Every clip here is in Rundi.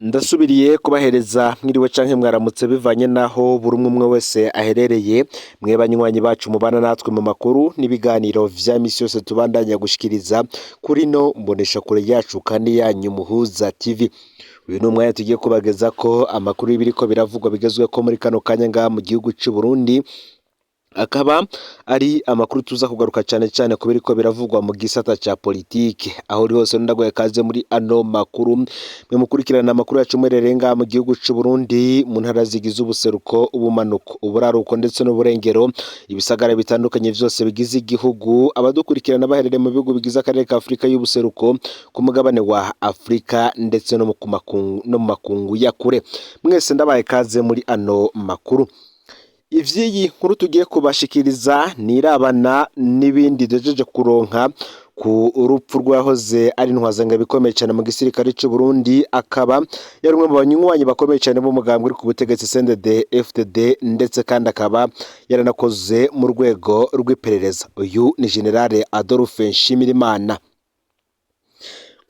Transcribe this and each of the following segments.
Ndasubiriye kubahereza mwiriwe canke mwaramutse bivanye naho buri umwe umwe wese aherereye. Mwe banywanyi bacu mubana natwe mu makuru n'ibiganiro vya misi yose tubandanya gushikiriza kuri no mboneshakure yacu kandi yanyu Muhuza TV. Uyu ni umwanya tugiye kubagezako amakuru y'ibiriko biravugwa bigezweko muri kano kanya ngaha mu gihugu c'u Burundi, akaba ari amakuru tuza kugaruka cane cane ku biriko biravugwa mu gisata ca politike. Aho uri hose ndaguhaye kaze muri ano makuru. Mwe mukurikirana amakuru yacu muherereye ngaha mu gihugu c'u Burundi, mu ntara zigize ubuseruko, ubumanuko, uburaruko ndetse n'uburengero, ibisagara bitandukanye vyose bigize igihugu, abadukurikirana baherereye mu bihugu bigize akarere ka Afrika y'ubuseruko, ku mugabane wa Afrika ndetse no mu makungu ya kure, mwese ndabaye kaze muri ano makuru. Ivy'iyi nkuru tugiye kubashikiriza nirabana n'ibindi duhejeje kuronka ku rupfu rwahoze ari intwazangabo ikomeye cane mu gisirikare c'u Burundi, akaba yari umwe mu banywanyi bakomeye cane b'umugambwe uri ku butegetsi CNDD FDD, ndetse kandi akaba yaranakoze mu rwego rw'iperereza. Uyu ni Generale Adolphe Nshimirimana.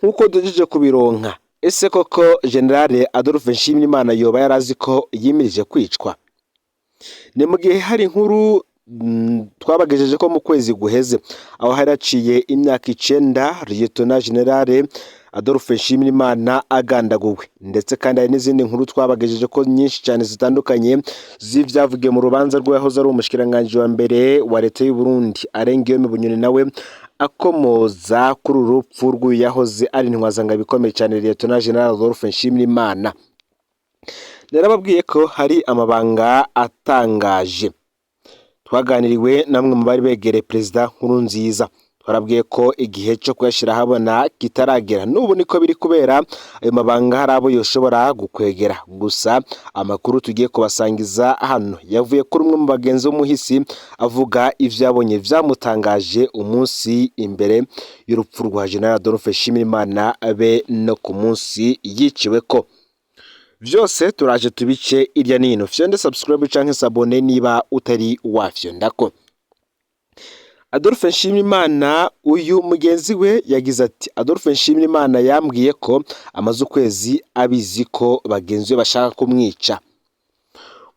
Nk'uko duhejeje kubironka, ese koko Generale Adolphe Nshimirimana yoba yarazi ko yimirije kwicwa? Ni mu gihe hari inkuru twabagejeje ko mu kwezi guheze, aho hari haciye imyaka 9 Lieutenant Generale Adolphe Nshimirimana agandaguwe, ndetse kandi hari n'izindi nkuru twabagejeje ko nyinshi cyane zitandukanye z'ivyavugiwe mu rubanza rw'uwahoze ari umushikiranganji wa mbere wa leta y'u Burundi Alain Guillaume Bunyoni, nawe akomoza kuri uru rupfu rw'uyu yahoze ari intwazangabo ikomeye cyane Lieutenant General Adolphe Nshimirimana. Narababwiye ko hari amabanga atangaje twaganiriwe namwe mu bari begereye Perezida Nkurunziza. Twarabwiye ko igihe cyo kuyashyira ahabona kitaragera, n'ubu niko biri, kubera ayo mabanga hari abo yoshobora gukwegera. Gusa amakuru tugiye kubasangiza hano yavuye kuri umwe mu bagenzi b'umuhisi, avuga ivyo yabonye vyamutangaje umunsi imbere y'urupfu rwa General Adolphe Nshimirimana be no ku munsi yiciweko. Vyose turaje tubice irya nino. Fyonde subscribe canke s'abonner niba utari wafyondako. Adolphe Nshimirimana, uyu mugenzi we yagize ati: "Adolphe Nshimirimana yambwiye ko amaze ukwezi abizi ko bagenzi be bashaka kumwica."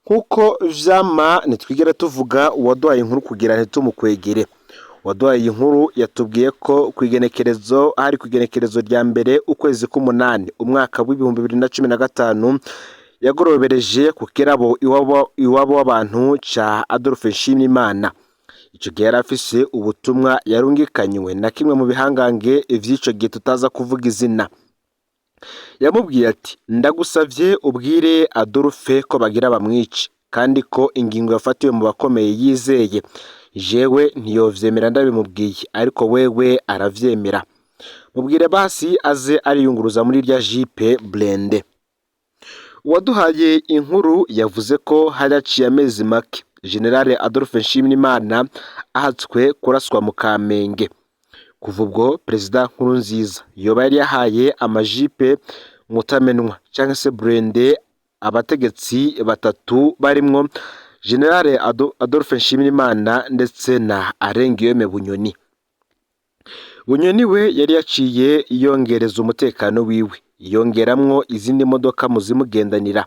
Nk'uko vyama, ntitwigera tuvuga uwaduhaye inkuru kugira ntitumukwegere. Uwaduhaye iyi nkuru yatubwiye ko kw'igenekerezo, hari kw'igenekerezo rya 1 ukwezi k'umunani umwaka w'2015, yagorobereje ku kirabo iwabo w'abantu ca Adolphe Nshimirimana. Ico gihe yari afise ubutumwa yarungikanywe na kimwe mu bihangange vy'ico gihe tutaza kuvuga izina. Yamubwiye ati: "Ndagusavye ubwire Adolphe ko bagira bamwice, kandi ko ingingo yafatiwe mu bakomeye yizeye. Jewe ntiyovyemera ndabimubwiye, ariko wewe aravyemera. Mubwire basi aze ariyunguruza muri rya jeep blindé." Uwaduhaye inkuru yavuze ko hari haciye amezi make Generale Adolphe Nshimirimana ahatswe kuraswa mu Kamenge. Kuva ubwo Perezida Nkurunziza yoba yari yahaye amajipe mutamenwa cyangwa se blindé abategetsi batatu barimwo Generale Adolphe Nshimirimana ndetse na Alain Guillaume Bunyoni. Bunyoni we yari yaciye yongereza umutekano wiwe, yongeramwo izindi modoka mu zimugendanira.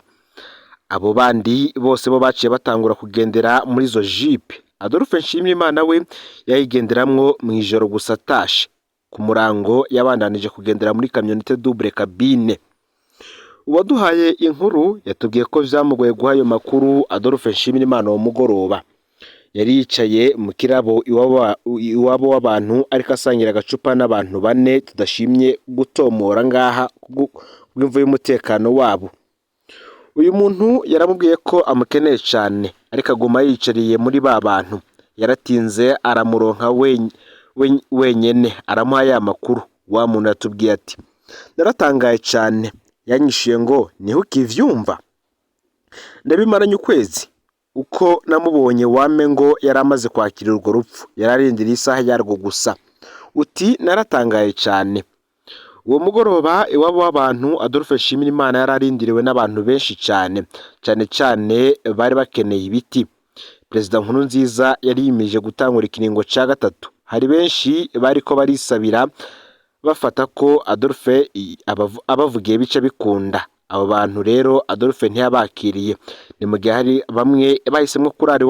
Abo bandi bose bo baciye batangura kugendera muri izo jipe. Adolphe Nshimirimana we yayigenderamwo mw'ijoro gusa atashe. Ku murango yabandanije kugendera muri kamyonete double cabine. Uwaduhaye inkuru yatubwiye ko vyamugoye guha ayo makuru Adolphe Nshimirimana uwo mugoroba. Yari yicaye mu kirabo iwabo w'abantu, ariko asangira agacupa n'abantu bane tudashimye gutomora ngaha kubw'imvo y'umutekano wabo. Uyu muntu yaramubwiye ko amukeneye cane, ariko aguma yiyicariye muri ba bantu. Yaratinze aramuronka wenyene, aramuha ya makuru. Wa muntu yatubwiye ati: "Naratangaye cane, yanyishuye ngo niho ukivyumva? Ndabimaranye ukwezi." Uko namubonye wame ngo yari amaze kwakira urwo rupfu, yararindiriye isaha yarwo gusa. Uti: "Naratangaye cane." Uwo mugoroba iwabo w'abantu Adolphe Nshimirimana yari arindiriwe n'abantu benshi cane, cane cane bari bakeneye ibiti. Perezida Nkurunziza yari yimirije gutangura ikiringo ca gatatu. Hari benshi bariko barisabira, bafata ko Adolphe abavugiye bica bikunda. Abo bantu rero Adolphe ntiyabakiriye. Ni mu gihe hari bamwe bahisemwo kurara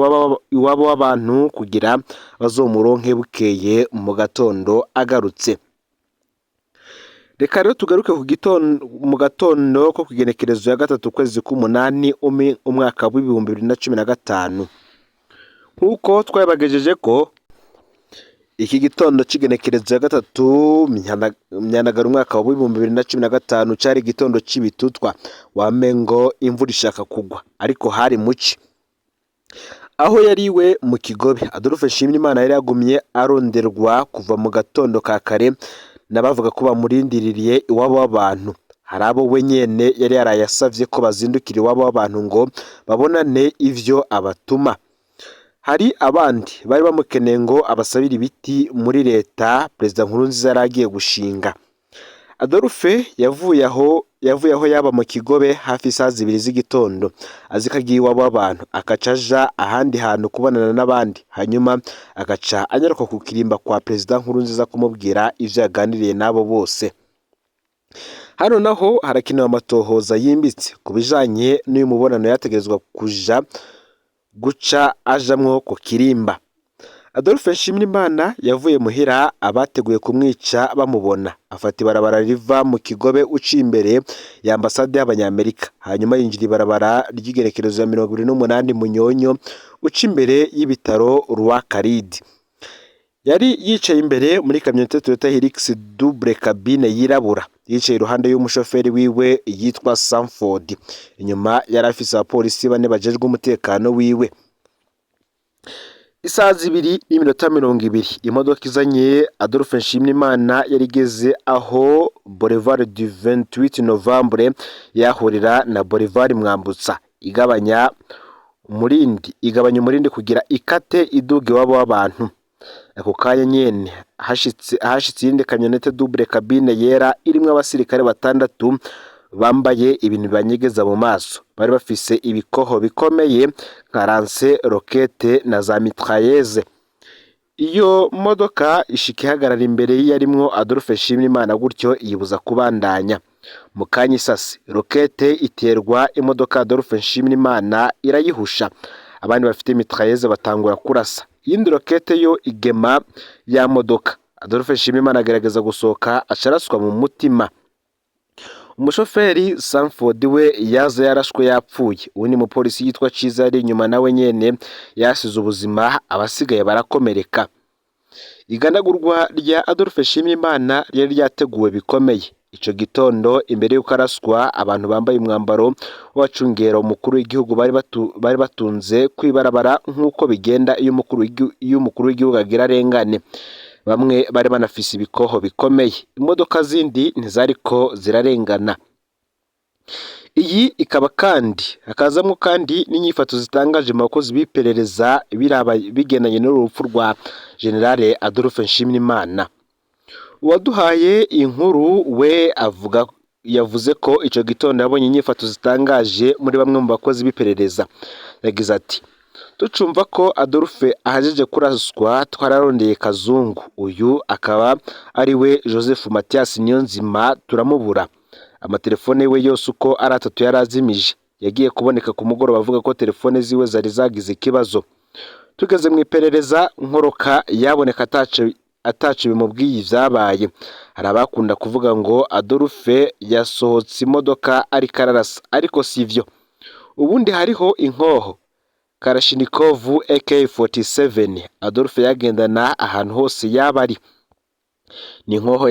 iwabo w'abantu kugira bazomuronke bukeye mu gatondo agarutse. Reka rero tugaruke mu gatondo ko kw'igenekerezo ya 3 ukwezi k'umunani umwaka w'2015. Nk'uko twabibagejeje ko iki gitondo c'igenekerezo ya 3 Myanagara umwaka w'2015 cari igitondo c'ibitutwa, wamengo imvura ishaka kugwa ariko hari muci. Aho yari iwe mu Kigobe, Adolphe Nshimirimana yari yagumye aronderwa kuva mu gatondo ka kare n'abavuga ko bamurindiririye iwabo w'abantu. Hari abo we nyene yari yaraye asavye ko bazindukira iwabo w'abantu ngo babonane ivyo abatuma. Hari abandi bari bamukeneye ngo abasabire ibiti muri leta Perezida Nkurunziza yari agiye gushinga. Adolphe yavuye aho yaba mu Kigobe hafi isaha 2 z'igitondo, azi ko agiye iwabo w'abantu, akaca aja ahandi hantu kubonana n'abandi, hanyuma agaca anyaruka ku kirimba kwa Perezida Nkurunziza kumubwira ivyo yaganiriye n'abo bose. Hano naho harakenewe amatohoza yimbitse ku bijanye n'uyu mubonano yategerezwa kuja guca ajamwo ku kirimba. Adolphe Nshimirimana yavuye muhira abateguye kumwica bamubona, afata ibarabara riva mu Kigobe uciye imbere ya ambasade y'Abanyamerika, hanyuma yinjira ibarabara ry'igerekerezo ya 28 Munyonyo uca imbere y'ibitaro Roi Khalid. Yari yicaye imbere muri kamyonete Toyota Hilux double cabine yirabura, yicaye iruhande y'umushoferi wiwe yitwa Sanford. Inyuma yari afise abapolisi 4 bajejwe umutekano wiwe. Isaha 2:20 imodoka izanye Adolphe Nshimirimana yari igeze aho Boulevard du 28 Novembre yahurira na Boulevard Mwambutsa, igabanya umurindi kugira ikate iduga iwabo w'abantu. Ako kanya nyene hashitse iyindi kamyonete double cabine yera irimwo abasirikare 6 bambaye ibintu bibanyegeza mu maso, bari bafise ibikoho bikomeye nka lance rokete na za mitrailleuses. Iyo modoka ishika ihagarara imbere y'iyarimwo Adolphe Nshimirimana gutyo iyibuza kubandanya. Mu kanya isase rokete iterwa imodoka Adolphe Nshimirimana irayihusha, abandi bafite mitrailleuses batangura kurasa. Iyindi rokete yo igema ya modoka. Adolphe Nshimirimana agerageza gusohoka acaraswa mu mutima. Umushoferi Sanford we yaza yarashwe yapfuye. Uwundi mupolisi yitwa Ciza yari inyuma nawe nyene yasize ubuzima, abasigaye barakomereka. Iganagurwa rya Adolphe Nshimirimana ryari ryateguwe bikomeye. Ico gitondo imbere y'uko araswa, abantu bambaye umwambaro w'abacungera umukuru w'igihugu bari batunze kw'ibarabara nk'uko bigenda iyo umukuru w'igihugu agira arengane. Bamwe bari banafise ibikoho bikomeye, imodoka zindi ntizariko zirarengana. Iyi ikaba kandi hakazamwo kandi n'inyifato zitangaje mu bakozi b'iperereza bigendanye n'urupfu rwa General Adolphe Nshimirimana. Uwaduhaye inkuru we yavuze ko ico gitondo yabonye inyifato zitangaje muri bamwe mu bakozi b'iperereza. Yagize ati: tucumva ko Adolphe ahajeje kuraswa twararondeye Kazungu, uyu akaba ari we Joseph Mathias Niyonzima, turamubura. Amatelefone yiwe yose uko ari 3 yarazimije. Yagiye kuboneka ku mugoroba avuga ko telefone ziwe zari zagize ikibazo. Tugeze mu iperereza Nkoroka yaboneka ataco bimubwiye ivyabaye. Hari abakunda kuvuga ngo Adolphe yasohotse imodoka ariko ararasa, ariko sivyo. Ubundi hariho inkoho Kalashnikov AK-47 Adolphe yagendana ahantu hose yaba ari. Ni inkoho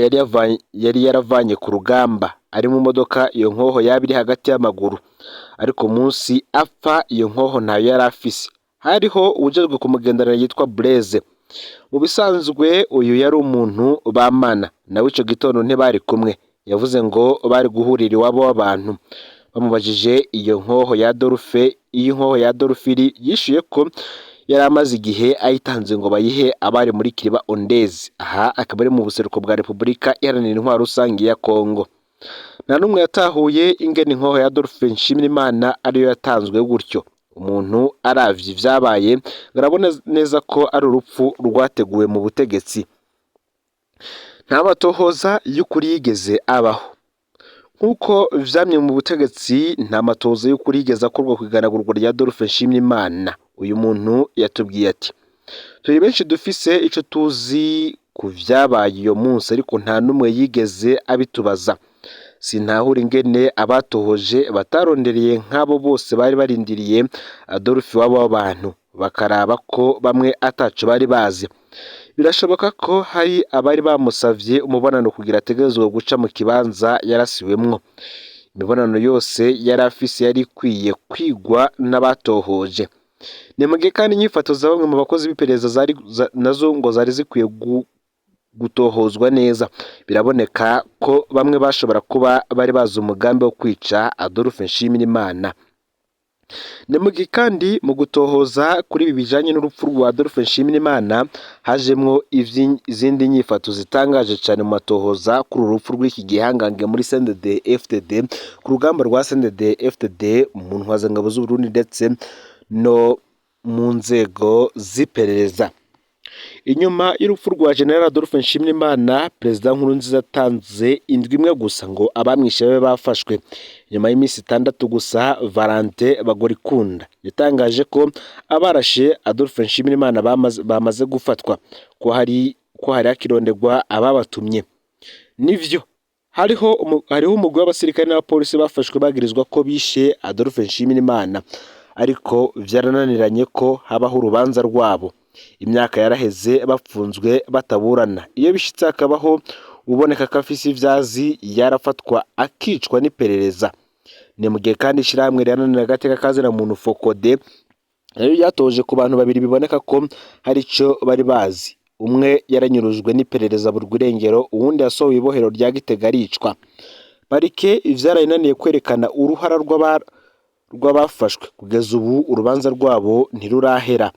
yari yaravanye ku rugamba ari mu modoka, iyo nkoho yaba iri hagati y'amaguru, ariko munsi apfa iyo nkoho ntayo yari afise. Hariho uwujejwe kumugendanira yitwa Blaise. Mu bisanzwe uyu yari umuntu bamana nawe, ico gitondo ntibari kumwe. Yavuze ngo bari guhurira iwabo w'abantu. Bamubajije iyo nkoho ya Adolphe, iyo nkoho ya Adolphe iri, yishuye ko yari amaze igihe ayitanze ngo bayihe abari muri Kiriba Ondezi. Aha akaba ari mu buseruko bwa Repubulika Iharanira Intwaro Rusange ya Kongo. Nta n'umwe yatahuye ingene inkoho ya Adolphe Nshimirimana ariyo yatanzwe gutyo. Umuntu aravye ivyabaye arabona neza ko ari urupfu rwateguwe mu butegetsi. Nta matohoza y'ukuri yigeze abaho. Nk'uko vyamye mu butegetsi, nta matohoza y'ukuri yigeze akorwa kw'iganagurwa rya Adolphe Nshimirimana. Uyu muntu yatubwiye ati: "Turi benshi dufise ico tuzi ku vyabaye uyo munsi, ariko nta n'umwe yigeze abitubaza. Sintahura ingene abatohoje batarondereye nk'abo bose bari barindiriye Adolphe iwabo w'abantu, bakaraba ko bamwe ataco bari bazi. Birashoboka ko hari abari bamusavye umubonano kugira ategerezwe guca mu kibanza yarasiwemwo. Imibonano yose yari afise yari ikwiye kwigwa n'abatohoje. Ni mu gihe kandi inyifato za bamwe mu bakozi b'iperereza zari nazo ngo zari zikwiye gutohozwa neza. Biraboneka ko bamwe bashobora kuba bari bazi umugambi wo kwica Adolphe Nshimirimana." Ni mu gihe kandi mu gutohoza kuri ibi bijanye n'urupfu rwa Adolphe Nshimirimana hajemwo izindi nyifato zitangaje cane mu matohoza kuri uru rupfu rw'iki gihangange muri CNDD FDD, ku rugamba rwa CNDD FDD, mu ntwazangabo z'Uburundi ndetse no mu nzego z'iperereza. Inyuma y'urupfu rwa General Adolphe Nshimirimana, Perezida Nkurunziza atanze indwi imwe gusa ngo abamwishe babe bafashwe. Nyuma y'iminsi 6 gusa, Valentin Bagorikunda yatangaje ko abarashe Adolphe Nshimirimana bamaze gufatwa, ko hari hakironderwa ababatumye. Nivyo, hariho umugwi w'abasirikare n'abapolisi bafashwe bagirizwa ko bishe Adolphe Nshimirimana, ariko vyarananiranye ko habaho urubanza rwabo. Imyaka yaraheze bapfunzwe bataburana. Iyo bishitse hakabaho uboneka ko afise ivyazi, yarafatwa akicwa n'iperereza. Ni mu gihe kandi ishirahamwe riharanira agateka ka muntu FOCODE naryo ryatoje ku bantu babiri biboneka ko hari ico bari bazi. Umwe yaranyurujwe n'iperereza aburwa irengero, uwundi yasohowe ibohero rya Gitega aricwa. Parike vyarayinaniye kwerekana uruhara rw'abafashwe. Kugeza ubu urubanza rwabo ntirurahera.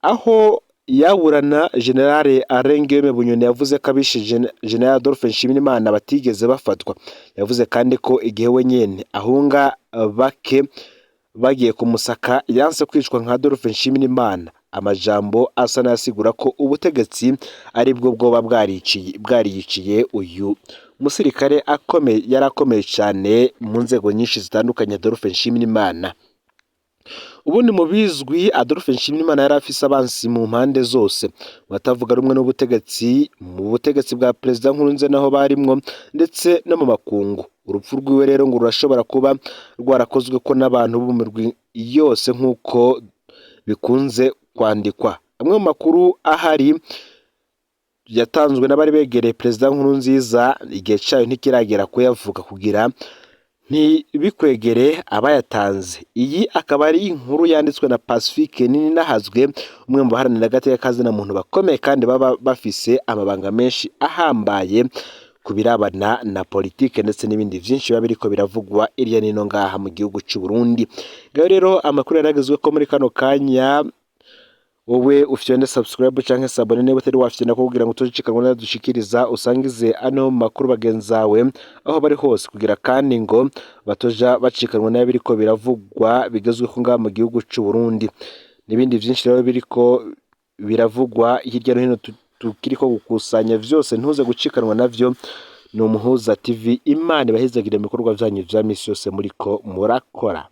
Aho yaburana, General Alain Guillaume Bunyoni yavuze ko abishe General Adolphe Nshimirimana batigeze bafatwa. Yavuze kandi ko igihe we nyene ahunga bake bagiye kumusaka, yanse kwicwa nka Adolphe Nshimirimana. Amajambo asa n'ayasigura ko ubutegetsi aribwo bwoba bwariyiciye uyu musirikare akomeye, yari akomeye cane mu nzego nyinshi zitandukanye, Adolphe Nshimirimana. Ubundi mu bizwi, Adolphe Nshimirimana yari afise abansi mu mpande zose, batavuga rumwe n'ubutegetsi, mu butegetsi bwa Perezida Nkurunziza naho barimwo, ndetse no mu makungu. Urupfu rwiwe rero ngo rurashobora kuba rwarakozwe ko n'abantu bo mu mirwi yose, nk'uko bikunze kwandikwa. Amwe mu makuru ahari yatanzwe n'abari begereye Perezida Nkurunziza, igihe cayo ntikiragera kuyavuga kugira ntibikwegere abayatanze. Iyi akaba ari inkuru yanditswe na Pacifique Nininahazwe, umwe mu baharanira agateka ka muntu bakomeye kandi baba bafise amabanga menshi ahambaye ku birabana na politike ndetse n'ibindi vyinshi biba biriko biravugwa irya nino ngaha mu gihugu c'u Burundi. Ngaho rero amakuru yaragezwe ko muri kano kanya. Wowe ufyonde subscribe canke s'abonner niba utari wafyonda, kugira ngo utocikanwa n'adushikiriza, usangize ano makuru bagenzi bawe aho bari hose, kugira kandi ngo batoja bacikanwa n'ibiriko biravugwa bigezweho ngaha mu gihugu c'u Burundi n'ibindi vyinshi rero biriko biravugwa hirya no hino tukiriko gukusanya vyose. Ntuze gucikanwa navyo. Ni Umuhuza TV. Imana ibahezagire mu bikorwa vyanyu vya misi yose muriko murakora.